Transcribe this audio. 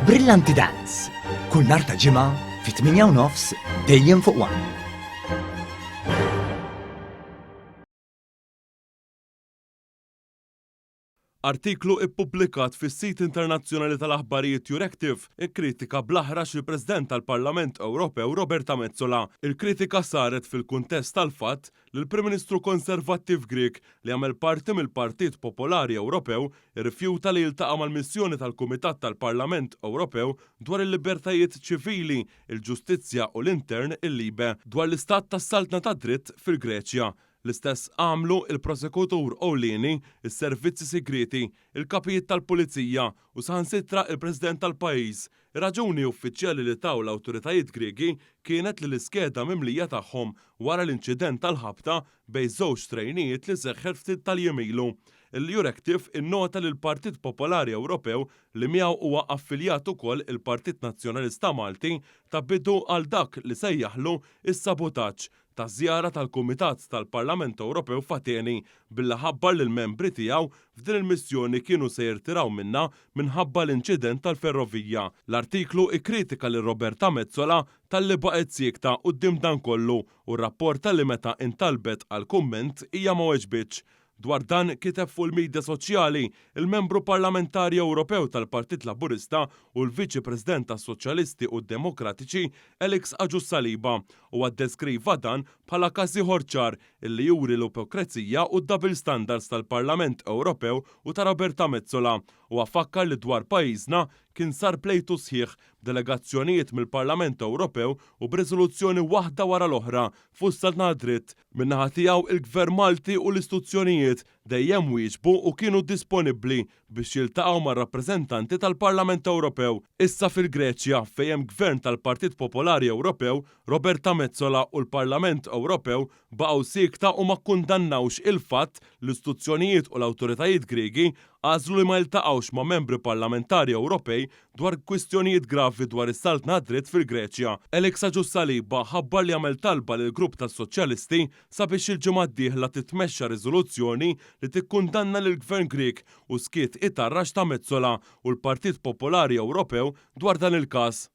Brillanti Dance, kull nhar ta' Ġimgħa fit-8:30 dejjem fuq One. Artiklu ippubblikat fis-sit internazzjonali tal-aħbarijiet Euractiv ikkritika bl-aħrax lill-President tal-Parlament Ewropew Roberta Metsola. Il-kritika saret fil-kuntest tal-fatt li l-Prim Ministru Konservattiv Grieg li jagħmel parti mill-Partit Popolari Ewropew irrifjuta li jiltaqa' mal-missjoni tal-Kumitat tal-Parlament Ewropew dwar il-Libertajiet Ċivili, il-Ġustizzja u l-Intern, il-LIBE, dwar l-istat tas-saltna tad-dritt fil-Greċja. L-istess għamlu il-Prosekutur Ewlieni, is-servizzi sigrieti, il-kapijiet tal-pulizija u saħansitra il-President tal-pajjiż. Ir-raġuni uffiċjali li taw l-awtoritajiet Griegi kienet li l-iskeda mimlija tagħhom wara l-inċident tal-ħabta bejn żewġ trejnijiet li seħħet ftit tal-jiem ilu. Il-Euractiv innota li l-Partit Popolari Ewropew, li miegħu huwa affiljat ukoll il-Partit Nazzjonalista Malti, ta bidu għal dak li sejjaħlu s-sabutaġġ taż-żjara tal-Kumitat tal-Parlament Ewropew f'Ateni billi ħabbar li l-membri tiegħu f'din il-missjoni kienu se jirtiraw minnha minħabba l-inċident tal-ferrovija. L-artiklu ikkritika lil Roberta Metsola talli baqgħet siekta quddiem dan kollu u rrapporta li meta intalbet għal kumment hija ma weġbitx. Dwar dan kiteb fuq il-midja soċjali il-Membru Parlamentari Ewropew tal-Partit Laburista u l-Viċi President tas-Soċjalisti u d-Demokratiċi Alex Agius Saliba. Huwa ddeskriva dan bħala każ ieħor ċar illi juri l-ipokrezija u d-double standards tal-Parlament Ewropew u ta' Roberta Metsola. Huwa fakkar li dwar pajjiżna kien sar plejtu sħiħ b'delegazzjonijiet mill-Parlament Ewropew u b'riżoluzzjoni waħda wara l-oħra fuq is-saltna tad-dritt. Min-naħa tiegħu, il-Gvern Malti u l-istituzzjonijiet dejjem wieġbu u kienu disponibbli biex jiltaqgħu mar-rappreżentanti tal-Parlament Ewropew. Issa fil-Greċja, fejn hemm Gvern tal-Partit Popolari Ewropew, Roberta Metsola u l-Parlament Ewropew baqgħu siekta u ma kkundannawx il-fatt li l-istituzzjonijiet u l-awtoritajiet Griegi għażlu li ma jiltaqgħux ma' membri parlamentari Ewropej dwar kwistjonijiet gravi dwar is-saltna għad-dritt fil-Greċja. Alex Agius Saliba ħabbar li għamel talba lill-grupp tas-Soċjalisti sabiex il-ġimgħa d-dieħla titmexxa riżoluzzjoni li tikkundanna lill-Gvern Grieg u skiet itarrax ta' Metsola u l-Partit Popolari Ewropew dwar dan il-każ.